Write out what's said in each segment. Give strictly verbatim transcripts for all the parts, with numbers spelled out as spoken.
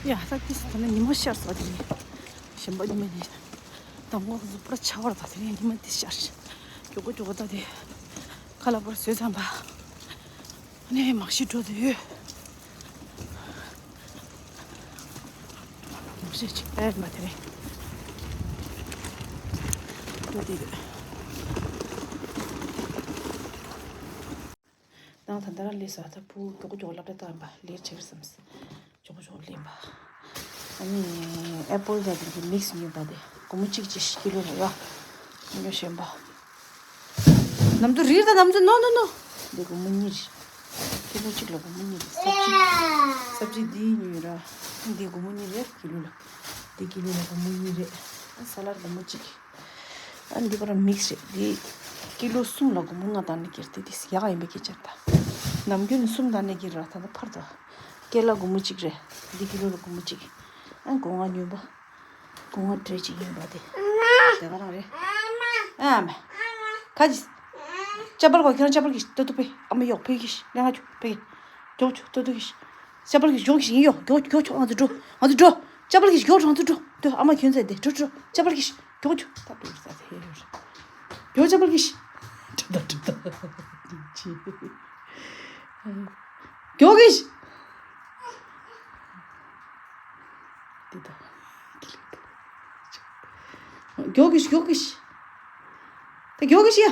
ཡ་ད་ཏིས་ད་ནི་ཉི་མ་ཤར་སོང་དེ་རིང་། གཞན་པ་ཉི་མ་ནི་དང་པོ་གཟུགས་པོ་ཆར་བ་དང་དེ་རིང་ཉི་མ་ཏིས་ཤར། མགྱོགས་པོ་མགྱོགས་པོ་ད་དེ་ཁ་ལག་པར་བཟོས་ཙམ་པ། ཨ་ནི་མག་ཤི་འགྲོ་དུ་ཡོད། མག་ཤི་ཅིག་ཨེ་མ་དེ་རིང་འགྲོ་དུ་ཡོད། ནང་ད་ལྟ་རང་ལས་སོ་ད་བུ་མགྱོགས་མགྱོགས་སློབ་གྲྭ་བཏང་པ་ལས་བྱེད་ཀྱི་བསམ། མགྱོགས་མགྱོགས་ལེན་པ། ཨ་ནི་ཨེ་པོལ་དང་དེ་གི་མིག་སི་ཉོས་པ་དེ་སྒོར་མོ་གཅིག་གཅིག་ཀི་ལོ་ལ་ཡ། ཉོ་ཤེས་པ། ནམ་དུ་རིལ་དང་ནམ་དུ་ནོ་ནོ་ནོ། འདི་སྒོར་མོ་གཉིས་རེད། ཀི་ལོ་གཅིག་ལ་སྒོར་མོ་གཉིས་རེད། སབ་ཇི་སབ་ཇི་འདི་ཉོས་ར། འདི་སྒོར་མོ་གཉིས་རེད་ཀི་ལོ་ལ། འདི་ཀི་ལོ་ལ་སྒོར་མོ་གཉིས་རེད། ཨ་ས་ལར་སྒོར་མོ་གཅིག་ཨ་འདི་པར་མིག་སི་རེད། འདི་ཀི་ལོ་གསུམ་ལ་སྒོར་མོ་ལྔ་བཏང་ནས་ཁྱེར་ཏེ་འདི་ཡག་ཡིན་པའི་སྐད་ཆ་ད། ནམ་རྒྱུན་ནས་གསུམ་བཏང་ནས་ཁྱེར་ར་ད་ལྟ་ཕར་ད། སྐེ་ལ་སྒོར་མོ་གཅིག་རེད། འདི་ཀི་ལོ་ལ་སྒོར་མོ་གཅིག་ཨ་སྒོ་ང་ཉོས་པ། སྒོ་ང་བྲེ་གཅིག་ཉོས་པ་དེ། དེ་ག་རང་རེད། ཨ་མ། ཁ་ཅིག་ཅ་པར་གོ་ཁྱོད་རང་ཅ་པར་གྱིས་ཏོ་ཏོ་པེ་ཨ་མ་གཡོག་པེ་གྱིས་ལེ་ང་ཆུ་པེ་གྱིས་གྱོག་ཆུ་ཏོ་ཏོ་གྱིས། ཅ་པར་གྱིས་གྱོག་གྱིས་ཡིན་གཡོག་གྱོག་གྱོག་གྱོག་ང་ཚོ་འགྲོ། ང་ཚོ་འགྲོ། ཅ་པར་གྱིས་གྱོག་ང་ཚོ་འགྲོ། ཏོ་ཨ་མ་ཁྱོད་ཚོ་དེ་འགྲོ་འགྲོ་ཅ་པར་གྱིས་གྱོག་ཆུ་ད་ཏོ་ས་ཧེ་རོ། གྱོག་ཅ་པར་གྱིས། གྲུབ་ད་གྲུབ་ད། གྱོག་གྱིས། འདི་ད། མགྱོགས་ཀྱིས་མགྱོགས་ཀྱིས། ད་མགྱོགས་ཀྱིས་ཡ།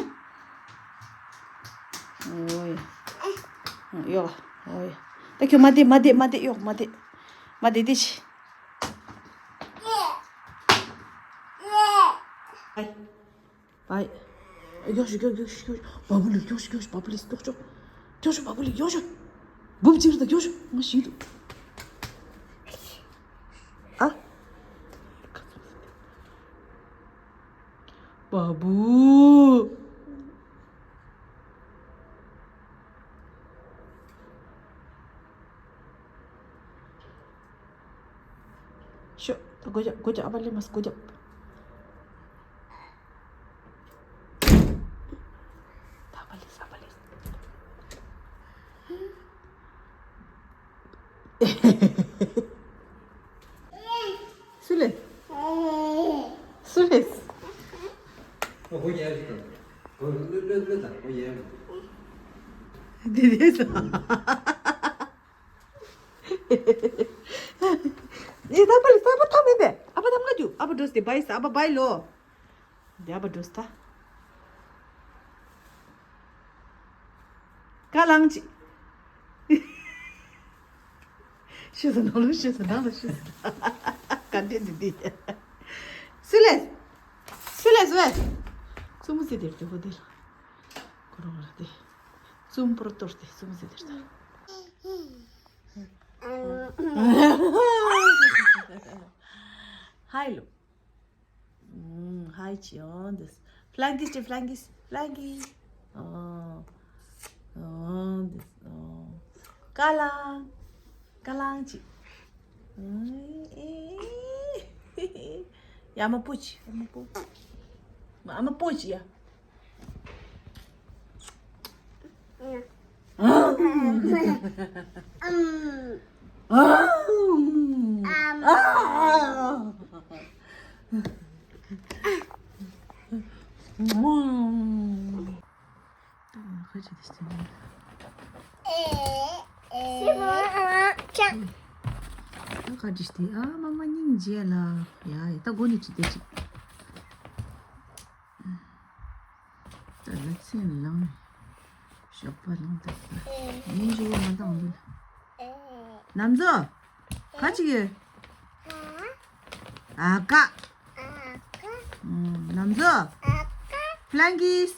ཨོའི། ཡོ། ཨོའི། ད་ཁྱོད་མ་བསྡད་མ་བསྡད་མ་བསྡད་ཡོ་མ་བསྡད། མ་བསྡད་བསྡད་ཤི། ཨའི། ཨའི། མགྱོགས་ཤིག་མགྱོགས་མགྱོགས་ཤིག་མགྱོགས་ཤིག་བ་སྤུ་ལེགས་མགྱོགས་ཤིག་མགྱོགས་ཤིག་བ་སྤུ་ལེགས་མགྱོགས་ཤོག་མགྱོགས་ཤོག་བ་སྤུ་ལེགས་མགྱོགས་ཤོག་འབུབ་ཅིག་རེད་ད་མགྱོགས་ཤོག་ང་ཤི་འདུག་ཨ། བ་སྤུ། ཤོ། ད་སྒོ་རྒྱབ་སྒོ་རྒྱབ་ཨ་ཕ་ལེ་མ་སྒོ་རྒྱབ། ད་ཕ་ལེ་ས་ཕ་ལེ། སུ་ལེ། སུ་ལེ། ཨོ་ཧོ་ཡ་རེད་དམ། ཨོ་ལོ་ལོ་ལོ་དང་ཨོ་ཡ་རེད། འདི་རེད་ས། ཨེ་ད་པ་ལི་ས་པ་ཐམ་མེད་པས། ཨ་པ་ཐམ་ང་རྒྱུ་ཨ་པ་འགྲོ་སྟེ་བའི་ས་ཨ་པ་བའི་ལོ། འདི་ཨ་པ་འགྲོ་སྟ། ཀ་ལང་ཅི། ཤི་སོ་ནང་ལོ་ཤི་སོ་ནང་ལོ་ཤི་སོ། ག་འདྲེ་འདི་འདི། སུ་ལས། སུ་ལས་སུ་ལས། སུ་མུ་སི་དེར་དེ་ཧོ་དེ་ལ། ཁོ་རང་ར་དེ། སུམ་པོར་གཏོར་ཏེ་སུམ་ཟེར་ཏེ་ལྟ། ཧའི་ལོ། ཧའི་ཅི་ཨོ་འདི། ཕ་ལང་ཀིས་ཏེ་ཕ་ལང་ཀིས་ཕ་ལང་ཀིས། ཨོ། ཨོ་འདི། ཨོ། ཀ་ལང་། ཀ་ལང་ཅི། ཡ་མ་པོ་ཅི་ཡ་མ་པོ། ཨ་མ་པོ་ཅི་ཡ། ད་ག་ཅི་སྟེ་ཨ་མ་མ་སྙིང་རྗེ་ལ་ཡ་ཡ་ད་སྒོ་ནས་ཅི་བསྡད་ཅིག་ད་ལ་ཚན་ལངས། ཞོགས་པ་ལངས་ད་ད་ངན་ཞུ་བ་མ་བཏང་འདུག་ནམ་ཛོ། ག་ཅི་ཡོད། ཨ་ཀ་ནམ་ཛོ། ཕ་ལང་ཀིས།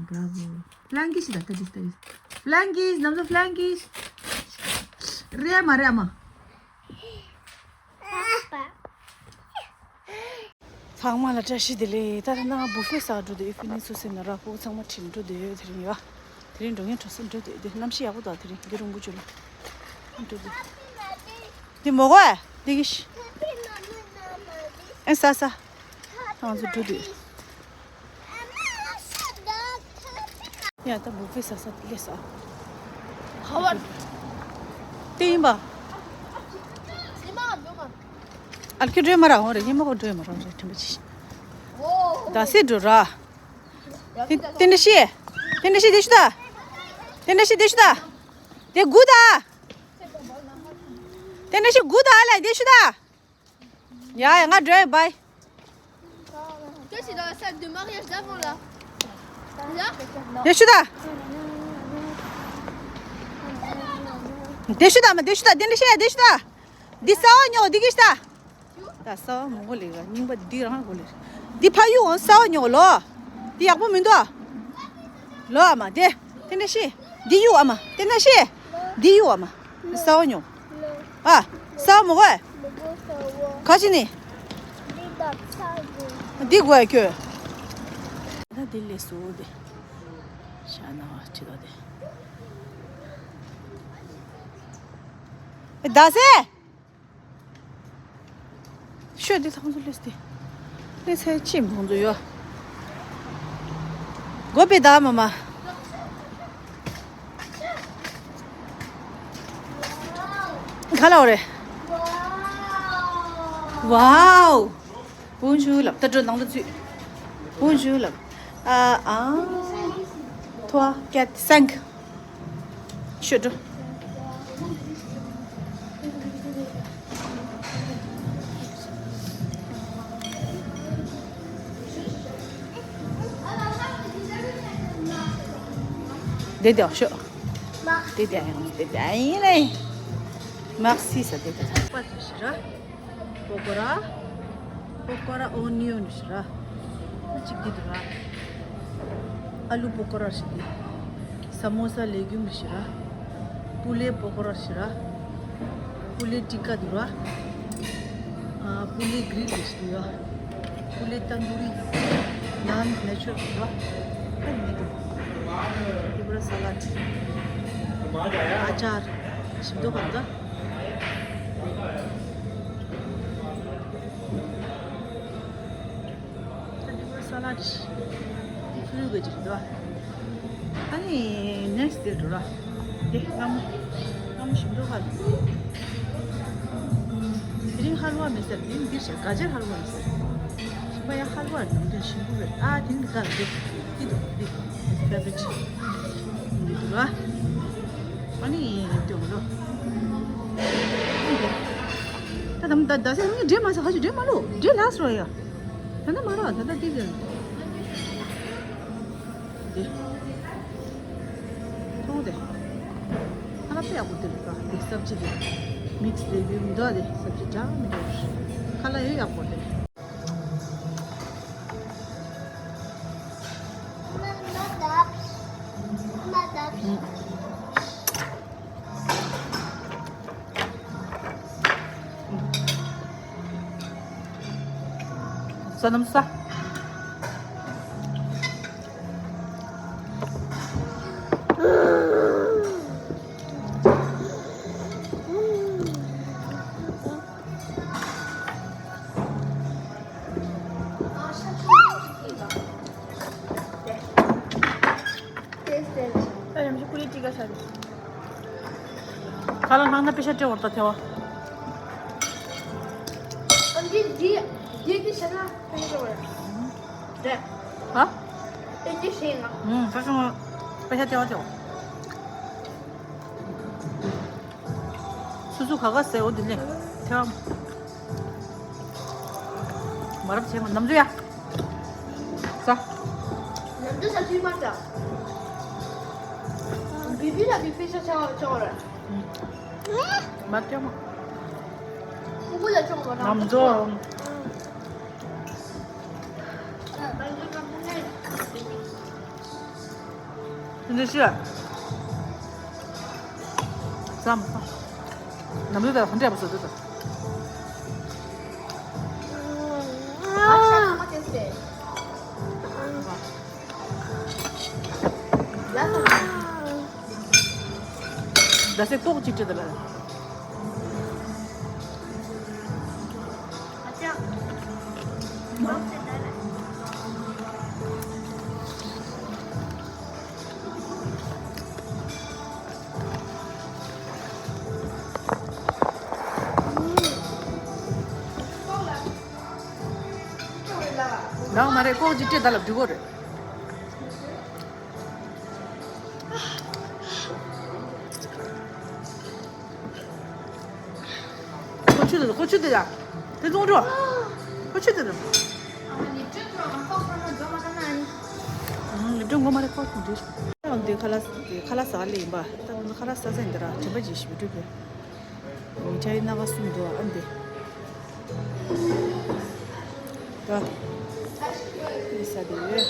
Bravo. ཕ་ལང་ཀིས་ད་ད་ཅི་ད་ཅི། ཕ་ལང་ཀིས་ནམ་ཛོ་ཕ་ལང་ཀིས། རེད་མ་རེད་མ། ཚང་མ་ལ་བཀྲ་ཤིས་བདེ་ལེགས། ད་ལྟ་ང་བུ་ཕེ་ཟ་འགྲོ་འདོད་ཡོད། ཕི་ནི་སུ་སི་ན་ར་ཕོ་ཚང་མ་ཁྲིད་འགྲོ་འདོད་ཡོད། དེ་རིང་ཡོད། དེ་རིང་འགྲོ་ངན་གྲོ་སི་འགྲོ་འདོད་ཡོད། དེ་གནམ་གཤིས་ཡག་པོ་འདུག་དེ་རིང་རྒྱུ་རུང་བུ་ཅུ་ལ་འགྲོ་འདོད། དེ་མོ་གོ་ཨེ་དེ་གི་ཤི་ཨེ་ཟ་ཟ། ང་ཚོ་འགྲོ་འདོད། ཡ་ད་བུ་ཕེ་ཟ་ས་སླེབས་སོང་། ཧ་བར། དེ་ཡིན་པ། ཟི་མ་མི་ ཨ་ཁྱོད་འགྲོས་མ་ར་འོང་རེ་ཉི་མ་ཁོ་འགྲོས་མ་ར་འོང་རེ་ཁྲིམས་པ་ཅི། ད་སེ་འགྲོ་ར། དེ་དེ་འདྲ་ཤི། དེ་འདྲ་ཤི་དེ་ཤི་ད། དེ་འདྲ་ཤི་དེ་ཤི་ད། དེ་སྒུག་ད། དེ་འདྲ་ཤི་སྒུག་ད་ཨ་ལ་དེ་ཤི་ད། ཡ་ཡ་ང་འགྲོས་བའི། Toi, c'est dans la salle de mariage d'avant là. Là? དེ་ཤི་ད། དེ་ཤི་ད་མ་དེ་ཤི་ད་དེ་འདྲ་ཤི་ཡ་དེ་ཤི་ད། འདི་ས་བ་ཉོ་འདི་གི་ཤི་ད། ད་ས་བ་མོ་གོ་ལེ་ར་རྙིང་པ་འདི་རང་གོ་ལེ་ར། འདི་ཕ་ཡུ་འོང་ས་བ་ཉོ་ལོ། འདི་ཡག་པོ་མི་འདུག་ཨ། ལོ་ཨ་མ་དེ། དེ་འདྲ་ཤི། འདི་ཡུ་ཨ་མ་དེ་འདྲ་ཤི། འདི་ཡུ་ཨ་མ། ས་བ་ཉོ། ཨ། ས་བ་མོ་གོ་ཨེ། ག་ཅི་ནི། འདི་གོ་ཨེ་ཁྱོད། ད་དེ་ལས་སུ་དེ། ཤ་ན་བ་ཅི་ད་དེ། ད་སེ། ཤོད་དེ་ཐང་ཚོ་ལེས་ཏེ། ལེས་ཧེ་ཅིམ་ཐང་ཚོ་ཡོ། གོ་པེ་ད་མ་མ། ག་ལ་འོ་རེ། Wow. Bonjour ལབ་ད་འགྲོ་ནང་དུ་ཚུད། Bonjour ལབ། ཨ་ཨ། Trois, quatre, cinq. ཤོད་འགྲོ། དེ་དེ་ཤོད། དེ་དེ་ཡང་དེ་དེ་ཡིན་ལེ། Merci ས་དེ་དེ། པ་དེ་ཤི་ར། པོ་ཀོ་ར། པོ་ཀོ་ར་ཨོ་ནི་ཡོན་ཞིག་ར། གཅིག་འདི་འདུག་ར། ཨ་ལུ་པོ་ཀོ་ར་ཞིག་འདི། ས་མོ་ས་ལེ་གུམ་ཞིག་ར། པུ་ལེ་པོ་ཀོ་ར་ཞིག་ར། པུ་ལེ་ཏི་ཀ་འདུག་ར། ཨ་པུ་ལེ་གྷི་རིལ་ཞིག་འདུག་ར། པུ་ལེ་ཏན་དུ་རི། ནཱན་ནེ་ཆུ་རལ་འདུག་ར། ཨ་ནི་འདི་འདུག། ཏི་པུ་ར་ས་ལད། ཨ་ཅར། ཞིམ་མདོག་ག་འདུག་ད། ད་འདི་པར་ས་ལ་ཌི་འདི་ཕུ་རུ་ག་ཅིག་འདུག་ཨ། ཨ་ནི་ནེག་སི་ཊི་དེ་འགྲོ་ར། དེ་སྔ་མོ། སྔ་མོ་ཞིམ་མདོག་ག་འདུག། དེ་རིང་ཧལ་ཝ་མེད་ཟེར། དེ་རིང་འདིར་བྱས་ག་ཅེར་ཧལ་ཝ་མེད་ཟེར། ཞིམ་པ་ཡ་ཧལ་ཝ་ནམ་རྒྱུན་ཞིམ་པོ་རེད། ཨ་དེ་རིང་འདི་ག་རེད། འདི་འདུག་འདི། ཕེ་ཝ་རི་ཊི་འདི་འདུག་ར། ཨ་ནི་དེ་འགྲོ། ད་དམ་ད་ད་སེ་ངས་འདྲེ་མ་ཟ་ཁ་ཅིག་འདྲེ་མ་ལོ་འདྲེ་ལ་སོ་ཡ། ད་ནི་མ་ར་ད་ད་དེ་གི། དེ། མཐོང་དེ། ཁ་ལག་དཔེ་ཡག་པོ་དེ་རེད་ད། དེ་སབ་ཇི་དེ། མིག་སི་དེ་ཡོད་མི་འདུག་དེ་སབ་ཇི་འདྲ་མི་འདུག། ཁ་ལག་ཡོད་ཡག་པོ་དེ། ས་རྣམས་ས། ཨ་ཡམ་ཤི་ཀུ་ལི་ཏི་ག་ཤ་རེད། ཁ་ལག་ལྷག་ན་པེ་ཤ་སྤྲད་འོར་ད་ཐེ་བ། ཨ་འདི་འདི་འདི་འདི་ཤ་ན་པེ་ཤ་སྤྲད་འོར་རེད། ཧ། ཨེ་འདི་ཤེས་ང་། ཧུམ་ཁ་ཤོང་པེ་ཤ་སྤྲད་འོར་ཐེ་བ། སུ་སུ་ག་ག་ཟེར་འོ་འདི་ལེ། ཐེ་བ། མ་རབས་ཆེ་མ་ནམ་རྒྱུན་ཡ། ས། ནམ་རྒྱུན་ས་ཚུལ་མ་ཙ། བི་བི་ལ་བི་བི་ས་ཆ་ཆ་བ་ར། མ་ཅོ་མ། ཀུ་ཀུ་ལ་ཆོག་གོ་ར། ནམ་རྒྱུན། འདི་ཤི། ཙམ། ནམ་རྒྱུན་ད་ཧན་འདྲ་པོ་བཟོ་འདུག་ད། ད་སེ་ཏོག་ཅིག་ཅི་ད་ལ། ལགས་མ་རེད། ཀོག་ཅིག་སྤྲད་ད་ལབ་འགྲིག་གོ་རེད། ཁོ་ཆུ་དེ་ཁོ་ཆུ་དེ་ཡ། དེ་བཙོང་འགྲོ། ཁོ་ཆུ་དེ་དང་། ཨང་། ལིབ་ཏོན་ངོ་མ་རེད། ཁོ་ཆུ་འདི། ཨང་། འདི་ཁ་ལག་འདི་ཁ་ལག་ཟ་ལེ་ཡིན་པ། ད་ཁ་ལག་ཟ་ཟ་ཡིན་འདི་ར་དྲན་པ་ཅིག་ཞིག་མི་འགྲུབ་པས། མི་ཆ་ཡི་སྣ་ཁ་གསུམ་འདུག་ཨ་འདི། ད། འདི་ས་དེ་ཡོད།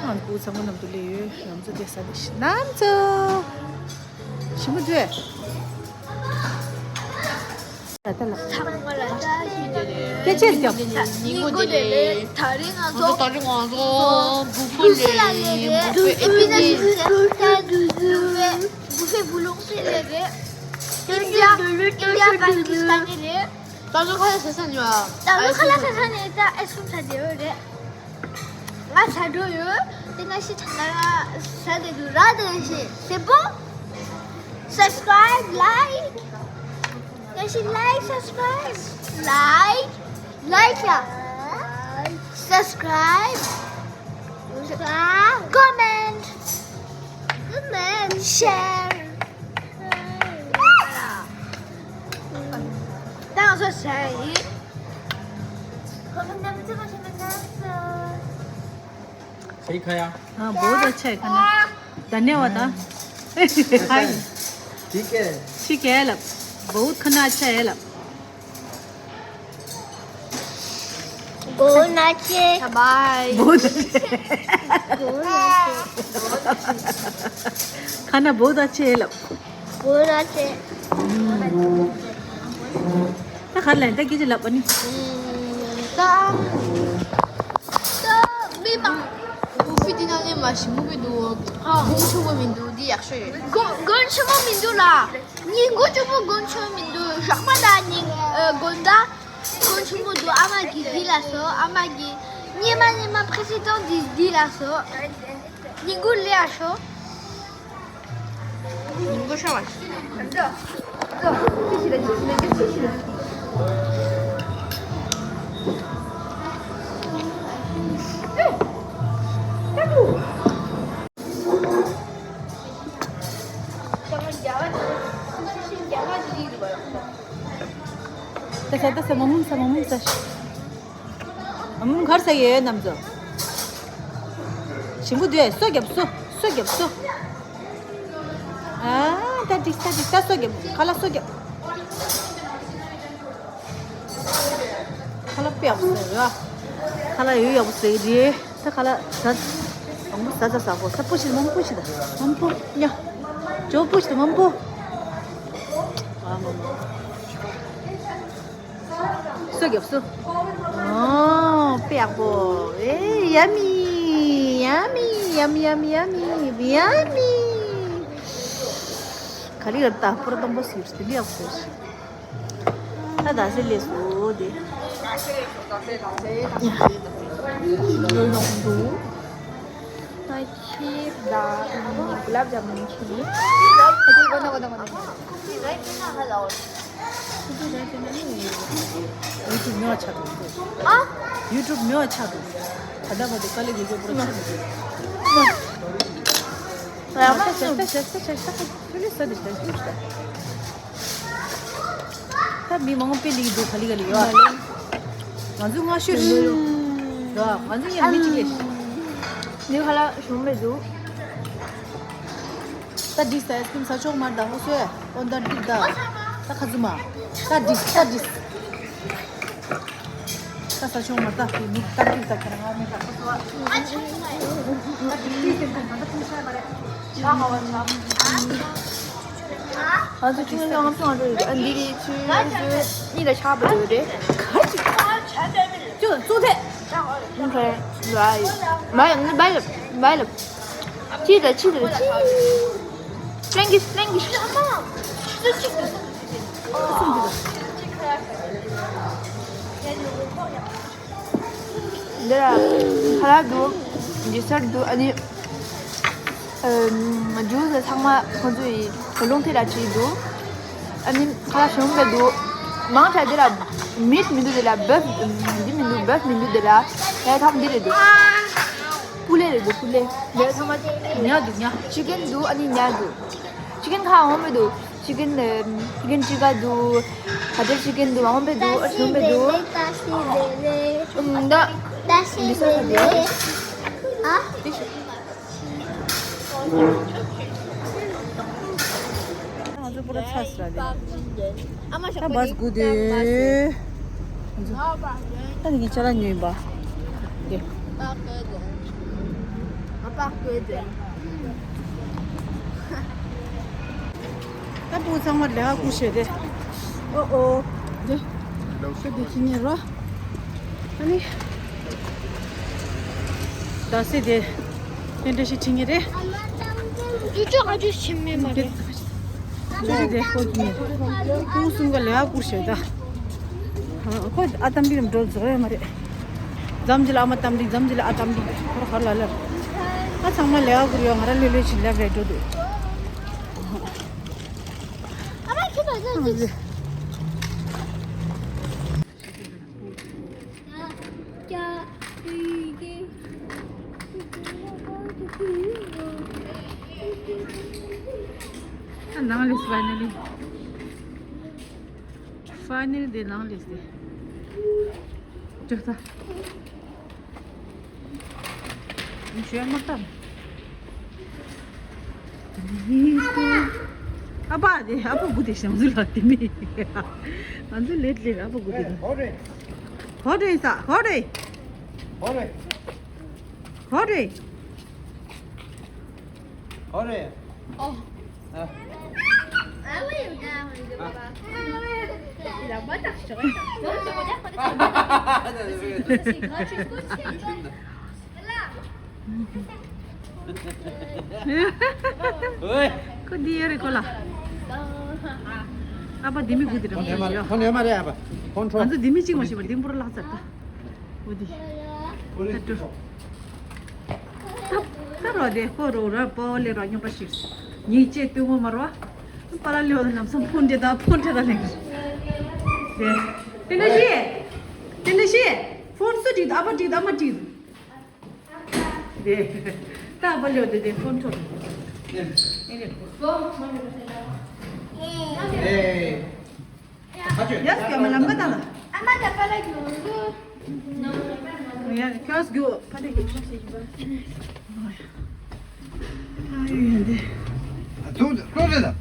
ཨང་། ཁོ་ཚང་མ་ནམ་དུ་ལེ་ཡོད། ལམ་ཚོ་དེ་ས་དེ་ཤི་ནམ་ཚོ། ཞིམ་པོ་འདུག་ད་ལ། སྐད་ཆ་རྒྱབ། ཉིན་གུང་བདེ་ལེགས། ད་རིང་ང་ཚོ། ད་རིང་ང་ཚོ་བུ་ཕོ་ལེ། བུ་ཕོ་ཨེ་པི་ནི་བུ་ཕོ་བུ་ལོང་སེ་ལེ་རེད། ཨིན་ཌི་ཡ། ཨིན་ཌི་ཡ་པ་ཀི་སི་ཐན་ནི་རེད། ད་ཚོ་ཁ་ལག་ཟ་ས་ནས་བ། ད་ཚོ་ཁ་ལག་ཟ་ས་ནས་ད་ཨེ་སུམ་ཚ་དེ་ཡོད་རེད། ང་ཟ་འགྲོ་ཡོད། དེ་ནས་ཤི་ཚ་ན་ཟ་དེ་དུ་ར་དེ་ཤི་སེ་པོ། Subscribe, like. ཡ་ཤི་like, subscribe, like, like ཡ། Subscribe, comment, comment, share. ད་ང་ཚོ་ཟ་ཡིན། सही खाया। हाँ, बहुत अच्छा है खाना। धन्यवाद। हाँ। ठीक है। ठीक है, लब। बहुत खाना अच्छा है, लब। गोल नाचे। शाबाश। बहुत अच्छे। गोल नाचे। खाना बहुत अच्छे है, लब। गोल नाचे। ད་ག་ལེན་ད་སྐད་ཆ་ལབ་པ་ནི། ད། ད་མི་མང་། ཀོ་ཧྥི་འདི་ནང་ལས་མ་ཞིམ་པོ་མི་འདུག་ཧ། གོང་ཆུང་པོ་མི་འདུག་འདི་ཡག་ཤོས་རེད། གོང་གོང་ཆུང་པོ་མི་འདུག་ལ། ཉིན་གུང་ཆུང་པོ་གོང་ཆུང་མི་འདུག་ཞོགས་པ་ད་ཉིན་ཨ་དགོང་དག་གོང་ཆུང་པོ་འདུག་ཨ་མ་གི་འདི་ལ་སོ། ཨ་མ་གི་ཉི་མ་ཉི་མ་པི་རེ་སི་ཌེན་ཊི་འདི་འདི་ལ་སོ། ཉིན་གུང་ལས་ཨ་ཤོ། ད་ས་ད་ས་མ་མུམ་ས་མ་མུམ་ས། ཨ་མུམ་གར་ས་ཡོད་རྣམ་ཚོ། ཞིམ་པོ་འདུག་སོ་རྒྱབ་སོ། སོ་རྒྱབ་སོ། ཨ་ད་འགྲིག་ད་འགྲིག་ད་སོ་རྒྱབ་ཁ་ལག་སོ་རྒྱབ། ཁ་ལག་དཔེ་ཡག་པོ་ཟ་ཡོད། ཁ་ལག་ཡོད་ཡག་པོ་ཟ་ཡི་རེད། ད་ཁ་ལག་ཟ། མང་པོ་ཟ་ཟ་ཟ་གོ་ས་པོ་ཞིག་མང་པོ་ཞིག་ད་མང་པོ་ཉོ། ཇོ་པོ་ཞིག་ད་མང་པོ། ཨ་མ་མ། སོ་རྒྱབ་སོ། ཨོ་དཔེ་ཡག་པོ། ཨེ་ཡ་མི། ཡ་མི་ཡ་མི་ཡ་མི་ཡ་མི་ཡ་མི། ག་ལི་གར་ད་པོར་དང་པོ་སིར་དེ་ལི་ཡག་པོ་ཟེར། ད་ད་སེ་ལེ་སོ་དེ། ད་ཁྱེར་ད་གུ་ལབ་ཇ་མུན་ཁྱེར། ཨ་ཁྱེར་གོ་ན་གོ་ན་གོ་ན། ཡུ་ཊུབ་ཉོ་ཆ་འགྲོ། ཨ། ཡུ་ཊུབ་ཉོ་ཆ་འགྲོ། ད་ལྟ་བར་དུ་དཀའ་ལས་རྒྱག་རྒྱུ་པོ་ཆ་འགྲོ། ད་ད་ད་ད་ད་ད་ད་ད་ད་ད་ད། ད་མི་མང་པོ་དཔེ་ལེགས་འདུག་ག་ལེ་ག་ལེ་ཡོད། ང་ཚོ་སྔ་ཤོས་རེད་འདུག་ང་ཚོ་ཡང་མི་གཅིག་ལས། ནི་ཧ་ལ་བྱུང་མེད་འདུག་ད་འགྲིག་ས་ཨའི་སི་ཀྲིམ་ཟ་ཆོག་མ་རེད་ད་ཧོ་སོས་ཨོ་ད་འགྲིག་ད། ད་ཁ་ཟུ་མ། ད་འགྲིག་ད་འགྲིག་ད་ས་ཆུང་མ་ད་མི་ད་ཀི་ད་ཁ་རང་མི་ད། ང་ཚོ་ཆུང་ཡང་ང་ཚོ་ང་ཚོ་ཨ་འདི་རི་ཆུ་ཆུ་གཉིས་ལ་ཆགས་པ་ཡོད་རེད། ཁ་ཅིག་ཅུ་ཙུ་ཐེ། ཁ་ལ་ཡོད་མ་ཡོད་མ་ཡོད་མ་ཡོད། ཕྱི་ལ་ཕྱི་ལ་ཕྱི། སླེང་གི་སླེང་གི། འདི་ལ་ཁ་ལག་འདུག་ཌི་སར་འདུག་ཨ་ནི་ཨམ་ཇུས་ཚང་མ་ཁོང་ཚོ་ཡི་བུ་ལོང་ཐེ་ལ་བྲིས་འདུག་ཨ་ནི་ཁ་ལག་གཞན་པ་འདུག་མང་དྲགས་འདི་ལ། མིཊ་མི་འདུག་དེ་ལ་བེཕ་འདི་མི་འདུག་བེཕ་མི་འདུག་དེ་ལ། ཡ་ཐམ་འདི་རེད་འདུག་པུ་ལེ་རེད་འདུག་པུ་ལེ། ཡ་ཐམ་ཉ་འདུག་ཉ། ཅི་ཀན་འདུག་ཨ་ནི་ཉ་འདུག་ཅི་ཀན་ཁ་འོང་མི་འདུག་ཅི་ཀན་ཅི་ཀན་ཅི་ག་འདུག་ཁ་ཏེ་ཅི་ཀན་འདུག་འོང་མི་འདུག་ཨ་ཤུ་མི་འདུག་ཨུམ་ད་འདི་ས་ས་འདི་ཨ། ང་ཚོ་པུ་ར་ཚ་སི་ར་ལེ། ད་བཱས་སྒུག་དེ། ད་ནི་ངས་ཅ་ལག་ཉོས་ཡིན་པ། དེ། ད་བུ་ཚང་མ་ལས་ཀ་བསྐུར་བྱས་ཏེ། ཨོ་ཨོ། དེ། ཤོ་དེ་ཁྱི་ཉེ་རོ། ཨ་ནི། ད་སེ་དེ། དེ་འདྲ་ཞིག་ཁྲིད་ངེས་རེད། ཅུ་ཅུ་ཨ་ཅུ་ཕྱི་མི་མ་རེད། ཅུ་ཅུ་དེ་ཁོ་ཁྱི་ཉེ། ཁོ་གསུམ་ཀ་ལས་ཀ་བསྐུར་བྱས་ད། ཁོ་ཨ་ཏམ་པི་འགྲོ་རྫོགས་ཡོད་མ་རེད། འཛམ་གྱི་ལ་ཨ་མ་ཏམ་པི་འཛམ་གྱི་ལ་ཨ་ཏམ་པི་ཁོ་ར་ཧར་ལ་ལར། ཨ་ཚང་མ་ལས་ཀ་བསྐུར་ཡོད། ང་ར་ལྷོད་ལྷོད་ཅིག་ལབ་རེད་འགྲོ་འདུག་ཨ་མ་ཁྱོད་ད་ཅི། ནང་ལས་ཕའི་ནལ་ལི། ཕའི་ནལ་ལི་དེ་ནང་ལས་དེ། ཅོག་ཙ། ཞོན་མ་བཏང་། ཨ་ཕ་དེ་ཨ་ཕ་དགུ་དེ་ཞང་ཚུལ་ལ་དེ་མི། ང་ཚོ་ལེད་ལེད་ཨ་ཕ་དགུ་དེ་དང་། ཧོ་རེ། ཧོ་རེ་ས་ཧོ་རེ། ཧོ་རེ། ཧོ་རེ། ཧོ་རེ། ཨོ། ཨ། ཁོ་འདི་ཡོད་རེད་ཁོ་ལ། ཨ་ཕ་འདི་མི་དགུ་དེ་འདྲ་མི་འདུག་ཁོ་ནས་མ་རེད་ཨ་ཕ། ཁོང་ཁྲོ། ང་ཚོ་འདི་མི་གཅིག་མ་ཤེས་པ་འདི་འབུར་བརླག་ཚར་ད། འོ་འདི། ད་འགྲོ། ད་ད་རོ་དེ་ཁོ་རོ་ར་པོ་ལེ་རོ་སྨྱོན་པ་ཞིག་ཉིག་ཅེ་སྟོན་ངོ་མ་རོ། པ་ལ་ལེ་བ་ལམ་སང་ཕོན་འདྲེ་ད་ཕོན་འདྲེ་ད་ལེ། དེ། དེ་འདྲ་ཞིག་དེ་འདྲ་ཞིག་ཕོན་སུ་འགྲིག་ད་ཨ་ཕ་འགྲིག་ད་ཨ་མ་འགྲིག་དེ། ད་པ་ལེའོ་དེ་དེ་ཕོན་ཐོག་ཨེ་རེ། ཨེ། ཡ་སྐྱོ་མ་ལམ་པ་དང་ལ། ཨ་མ་ད་པ་ལ་རྒྱུ། ཡ་ཁྱོད་སྒྱུ་ཕ་དེ་རྒྱུ་ཤེས་ཤིག་པ། ཨ་ཡོད་ཡོད་དེ། ཐུག་ཐུག་རེད་ད།